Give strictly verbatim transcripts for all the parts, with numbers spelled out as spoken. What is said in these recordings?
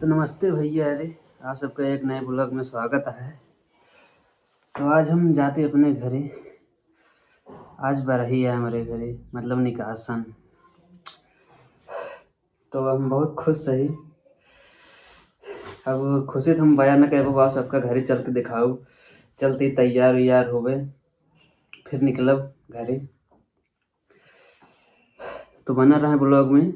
तो नमस्ते भैया, अरे आप सबका एक नए vlog में स्वागत है। तो आज हम जाते अपने घरे, आज बरही है हमरे घरे, मतलब निकासन। तो हम बहुत खुश हई। अब खुशी तो हम बयां न करबो, आप सबका घरे चल के देखाऊ। चलते तैयार वैयार होबे, फिर निकलब घरे। तो बना रहे vlog में,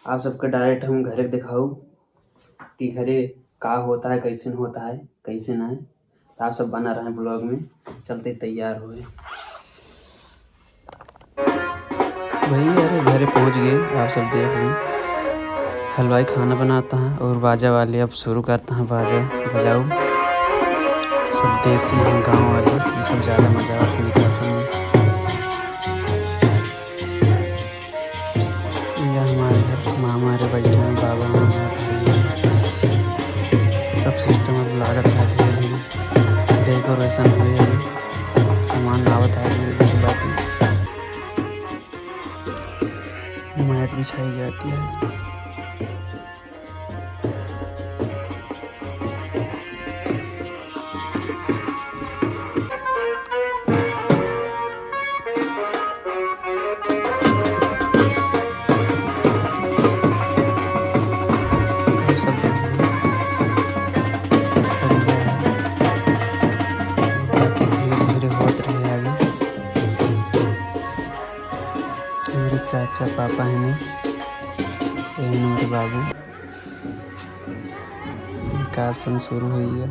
आप सबके direct हम घरे के देखाऊ कि घरे का होता है, कैसन होता है, कैसे ना है। तो आप सब बना रहे vlog में, चलते तैयार हुए। भैया, अरे घरे पहुँच गए, आप सब देख लें। हलवाई खाना बनाता है और बाजा वाले अब शुरू करता है बाजा बजाऊ। सब देसी हैं, गाँव वाले, ये सब ज़्यादा मजा आता है निकासन में। यह हमारे घर मामा रे बैठे हैं, बाबा मामा भाई हैं। सब system अब लागत है धीरे धीरे, decoration हुए हैं, सामान लावत है धीरे धीरे बाकी। Mat बिछाई जाती है। और सब, सब सज गया है। बाकी धीरे धीरे होत रहे आगे। मेरे चाचा पापा हैं ने, ये मेरे बाबू। निकासन शुरू हुई है।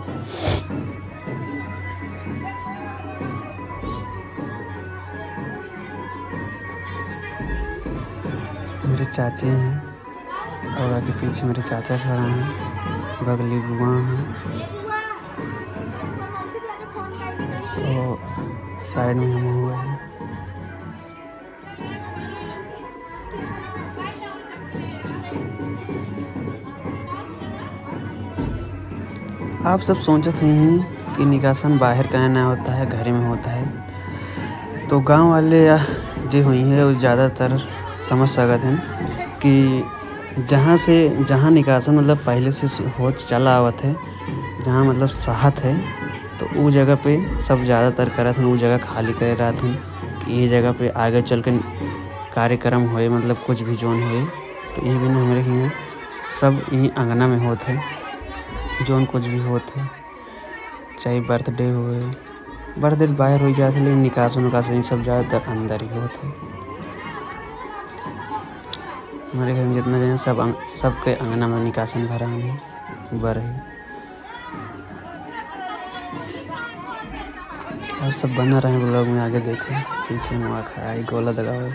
मेरे चाचे हैं और आगे पीछे मेरे चाचा खड़ा हैं, बगली बुआ हैं और side में हम हुए हैं। आप सब सोचत हैं कि निकासन बाहर काहे ना होता है, घरे में होता है। तो गाँव वाले या जे हुई हैं, वो ज़्यादातर समझ सकत हैं कि जहाँ से, जहाँ निकासन मतलब पहले से सु-, होत चला आवत है, जहाँ मतलब सहत है, तो उ जगह पे सब ज़्यादातर करत हैं, उ जगह खाली करे रहत हैं कि ये जगह पे आगे चल के कार्यक्रम होए, मतलब कुछ भी जौन होए, तो ये भी ना हमरे हियाँ सब यहीं अंगना में होत है, जौन कुछ भी होत है, चाहे birthday होए, birthday बाहर हो जात है, लेकिन निकासन उकासन ये सब ज़्यादातर अंदर ही होत है। हमारे घर में जितना जन सब अंग-, सबके अंगना में निकासन भरान है, बरही। और सब बना रहे vlog में, आगे देखें, पीछे में वहाँ खड़ा है, गोला दगावे।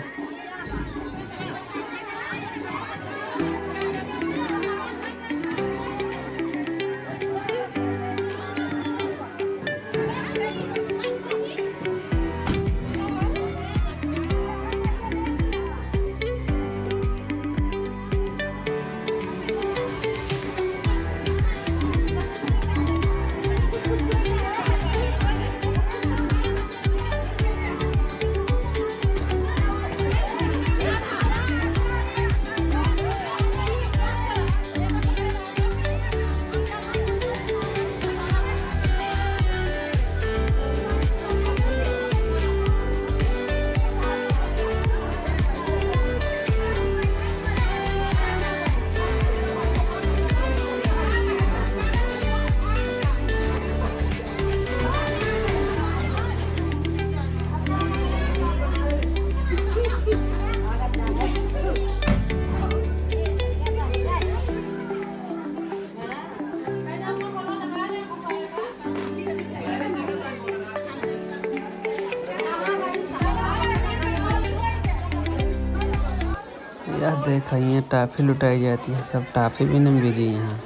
यह देखा, ये टाफी लुटाई जाती है, सब टाफी बीने में busy हैं।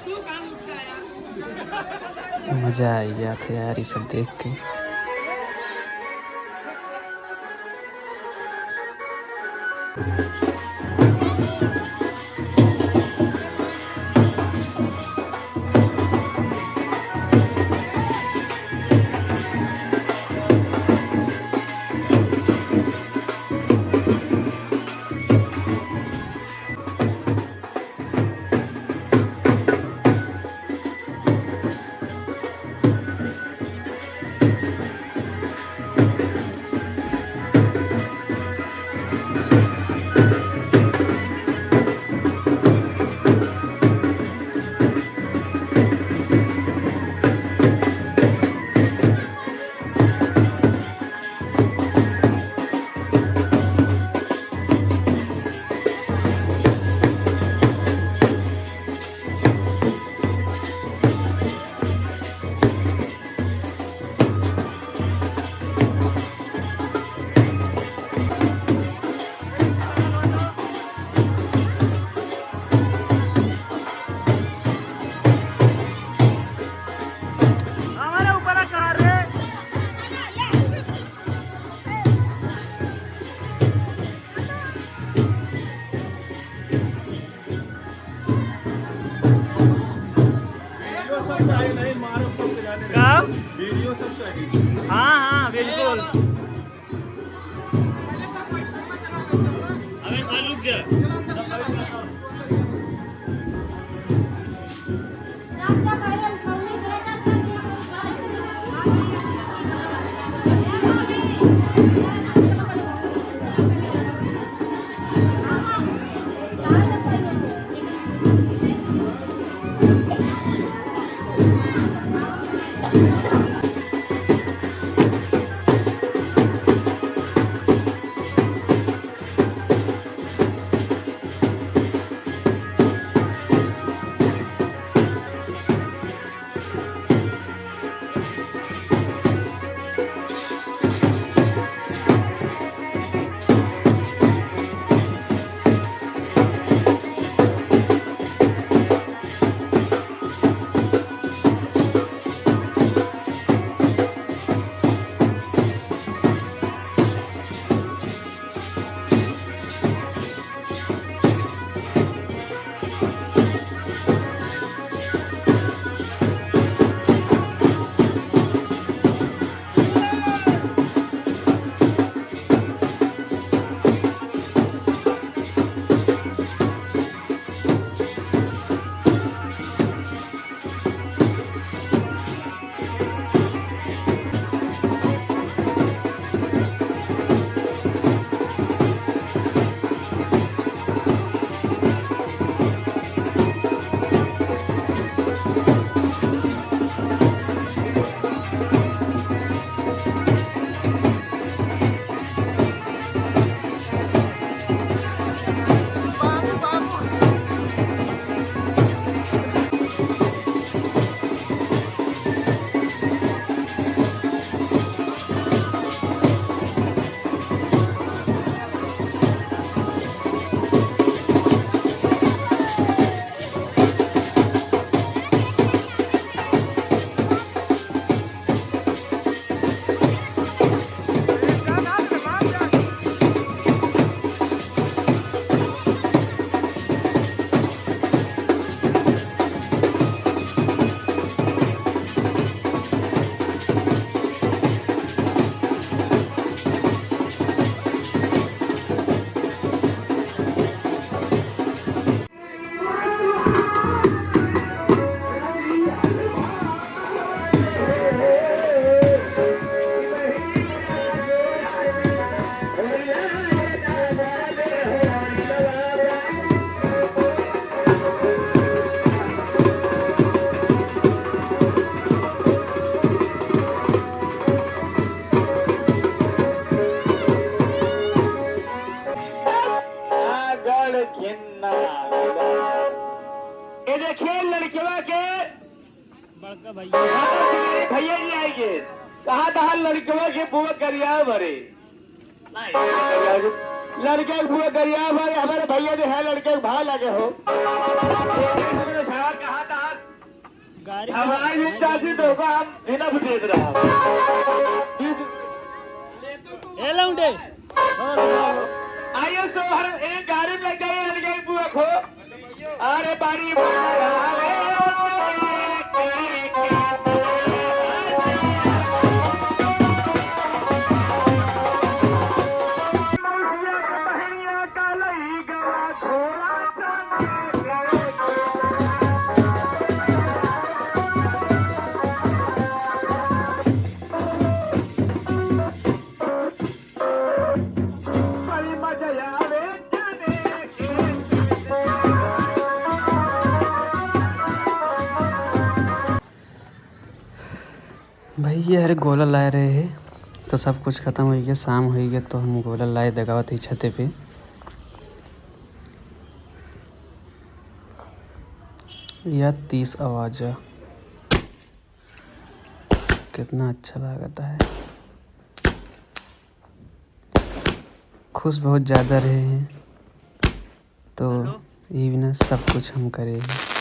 मजा आई जात है यार, ये सब देख के। का? हाँ, हाँ, बिल्कुल। अबे साले रुक जा। ए देखिए लड़कवा के बड़का भैया। भैया जी आइगे। कहा था लड़कवा के बुआ गरिया भरे। नहीं, लड़के के बुआ गरिया भरे, हमारे भैया जो है लड़के के भाई लगे हो। कहा था गाड़ी हमारी भी चाची तो का हम बिना भी भेज रहा। ए लौंडे। आइए तो हर एक गाड़ी में लग जाइए, लड़के की बुआ को। अरे बारी भैया हरे गोला लाए रहे हैं, तो सब कुछ खतम होइ गया, शाम होइ गया, तो हम गोला लाए दगावत ही छते पे। या तीस आवाजा, कितना अच्छा लागत है। खुश बहुत ज्यादा रहे हैं, तो हेलो। ई बिना सब कुछ हम करे हैं।